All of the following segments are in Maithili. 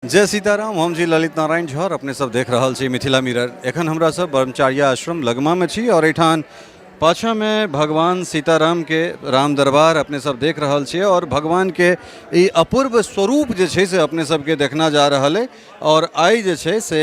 जय सीताराम। हम छी ललित नारायण झा और अपने सब देख रहल छी मिथिला मिरर। एखन हमरा सब ब्रह्मचार्य आश्रम लगमा में छी और एहिठाम पाछा में भगवान सीताराम के राम दरबार अपने सब देख रहल छियै और भगवान के ई अपूर्व स्वरूप जे छै से अपने सबके देखना जा रहल अइ। और आइ जे छै से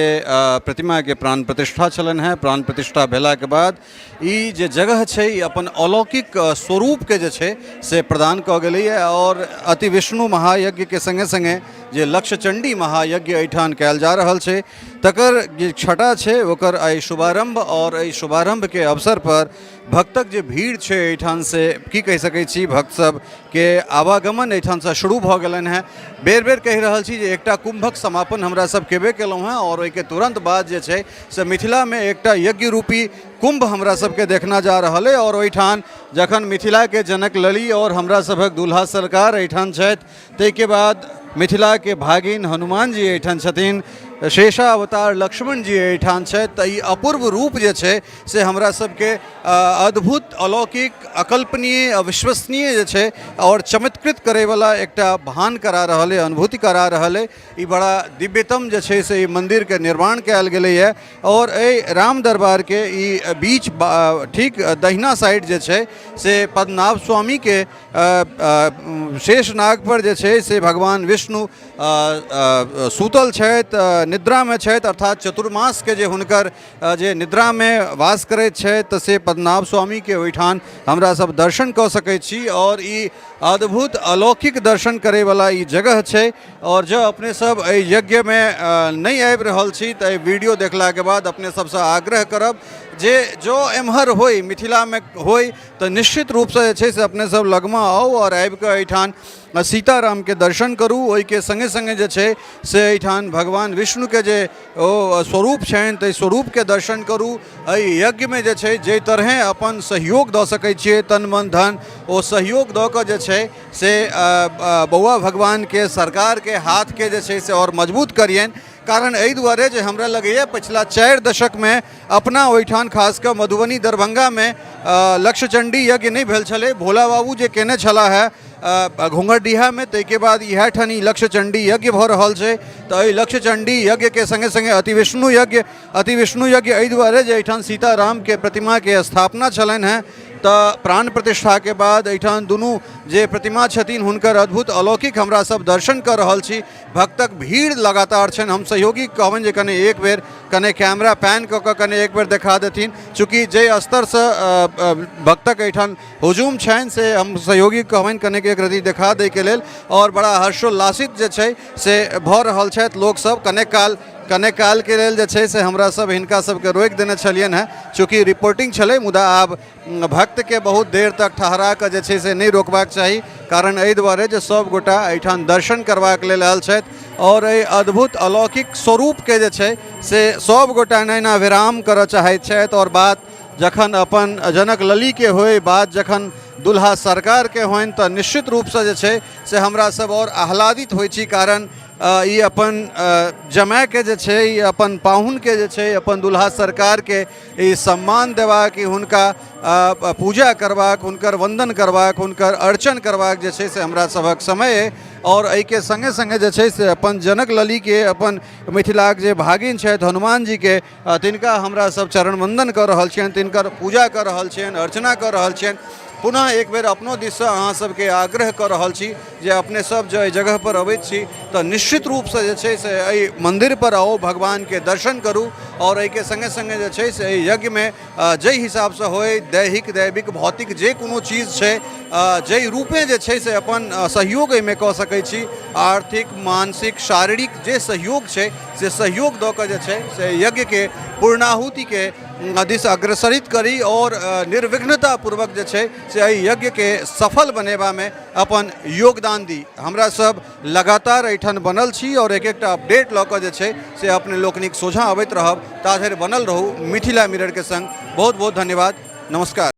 प्रतिमा के प्राण प्रतिष्ठा छलनि हेँ। प्राण प्रतिष्ठा भेलाके बाद ई जे जगह छै ई अपन अलौकिक स्वरूपके जे छै से प्रदान कऽ गेलैए। और अति विष्णु महायज्ञके सङ्गे सङ्गे जे लक्षचण्डी महायज्ञ एहिठाम कयल जा रहल छै तकर जे छटा छै ओकर आइ शुभारम्भ। और एहि शुभारम्भके अवसर पर भक्तक जे भीड़ छै एहिठाम से की कहि सकै छी, भक्त सबके आवागमन एहिठामसँ शुरू भऽ गेलनि हेँ। बेर बेर कहि रहल छी जे एकटा कुम्भक समापन हमरा सब केबे केलहुँ हेँ और ओहिके तुरन्त बाद जे छै से मिथिलामे एकटा यज्ञ रूपी कुम्भ हमरा सबके देखना जा रहल अइ। और ओहिठाम जखन मिथिलाके जनक लली और हमरा सभक दूल्हा सरकार एहिठाम छथि, ताहिके बाद मिथिलाके भागिन हनुमान जी एहिठाम छथिन, शेषावतार लक्ष्मण जी एहिठाम छथि, तऽ ई अपूर्व रूप जे छै से हमरा सबके अद्भुत, अलौकिक, अकल्पनीय, अविश्वसनीय जे छै और चमत्कृत करैवला एकटा भान करा रहल अइ, अनुभूति करा रहल अइ। ई बड़ा दिव्यतम जे छै से ई मन्दिरके निर्माण कयल गेलैए। और एहि राम दरबारके ई बीच ठीक दहिना साइड जे छै से पद्मनाभ स्वामीके शेषनाग पर जे छै से भगवान विष्णु सूतल छथि, निद्रामे छथि, अर्थात चतुर्मासके जे हुनकर जे निद्रामे वास करैत छथि, तऽ से पद्मनाभ स्वामीके ओहिठाम हमरा सब दर्शन कऽ सकै छी। और ई अद्भुत अलौकिक दर्शन करैवला ई जगह छै। और जँ अपने सब एहि यज्ञमे नहि आबि रहल छी तऽ एहि वीडियो देखलाके बाद अपने सबसँ आग्रह करब जे जँ एम्हर होइ, मिथिलामे होइ, तऽ निश्चित रूपसँ जे छै से अपने सब लगमा आउ आओर आबिकऽ एहिठाम सीतारामके दर्शन करू। ओहिके सङ्गे सङ्गे जे छै से एहिठाम भगवान विष्णुके जे ओ स्वरूप छनि ताहि स्वरूपके दर्शन करू। एहि यज्ञमे जे छै जाहि तरहेँ अपन सहयोग दऽ सकै छियै, तन मन धन, ओ सहयोग दऽ कऽ जे छै से बौआ भगवानके सरकारके हाथके जे छै से आओर मजबूत करियनि। कारण एहि दुआरे जे हमरा लगैए पछिला 4 दशकमे अपना ओहिठाम खास कऽ मधुबनी दरभंगामे लक्षचण्डी यज्ञ नहि भेल छलै। भोला बाबू जे केने छलाह हे घोंघरडीहामे, ताहिके बाद इएह ठाम ई लक्षचण्डी यज्ञ भऽ रहल छै। तऽ एहि लक्षचण्डी यज्ञके सङ्गे सङ्गे अतिविष्णु यज्ञ, अतिविष्णु यज्ञ एहि दुआरे जे एहिठाम सीतारामके प्रतिमाके स्थापना छलनि हेँ, तऽ प्राण प्रतिष्ठाके बाद एहिठाम दुनू जे प्रतिमा छथिन हुनकर अद्भुत अलौकिक हमरा सब दर्शन कऽ रहल छी। भक्तक भीड़ लगातार छनि। हम सहयोगी कहबनि जे कने एक बेर कने कैमरा पैन कऽ कऽ कने एक बेर देखा देथिन, चूँकि जाहि स्तरसँ भक्तक एहिठाम हुजूम छनि से हम सहयोगी कहबनि कनेक एक रति देखा दैके लेल। आओर बड़ा हर्षोल्लासित जे छै से भऽ रहल छथि लोकसब। कने कालके लेल जे छै से हमरा सब हिनका सबके रोकि देने छलियनि हेँ, चूँकि रिपोर्टिंग छलै, मुदा आब भक्तके बहुत देर तक ठहरा कऽ जे छै से नहि रोकबाक चाही। कारण एहि दुआरे जे सब गोटा एहिठाम दर्शन करबाक लेल आयल छथि आओर एहि अद्भुत अलौकिक स्वरूपके जे छै से सब गोटा नैना विराम करऽ चाहैत छथि। आओर बात जखन अपन जनक ललीके होइ, बात जखन दुल्हा सरकारके होइन, तऽ निश्चित रूपसँ जे छै से हमरा सब आओर आह्लादित होइ छी। कारण ई अपन जमायके जे छै, ई अपन पाहुनके जे छै, अपन दुल्हा सरकारके ई सम्मान देबाक, ई हुनका पूजा करबाक, हुनकर वन्दन करबाक, हुनकर अर्चन करबाक जे छै से हमरा सभक समय अइ। आओर एहिके सङ्गे सङ्गे जे छै से अपन जनक ललीके, अपन मिथिलाक जे भागिन छथि हनुमान जीके, तिनका हमरा सब चरण वन्दन कऽ रहल छियनि, तिनकर पूजा कऽ रहल छियनि, अर्चना कऽ रहल छियनि। पुनः एक बेर अपनो दिससँ अहाँ सबके आग्रह कऽ रहल छी जे अपने सब जे एहि जगहपर अबैत छी तऽ निश्चित रूपसँ जे छै से एहि मन्दिरपर आउ, भगवानके दर्शन करू। आओर एहिके सङ्गे सङ्गे जे छै से एहि यज्ञमे जाहि हिसाबसँ होइ, दैहिक, दैविक, भौतिक जे कोनो चीज छै, जाहि रूपे जे छै से अपन सहयोग एहिमे कऽ सकै छी, आर्थिक, मानसिक, शारीरिक जे सहयोग छै से सहयोग दऽ कऽ जे छै से यज्ञके पूर्णाहुतिके दिस अग्रसरित करी आओर निर्विघ्नतापूर्वक जे छै से एहि यज्ञके सफल बनेबामे अपन योगदान दी। हमरा सब लगातार एहिठाम बनल छी आओर एक एकटा अपडेट लऽ कऽ जे छै से अपने लोकनिक सोझाँ अबैत रहब। ता धरि बनल रहू मिथिला मिररके सङ्ग। बहुत बहुत धन्यवाद, नमस्कार।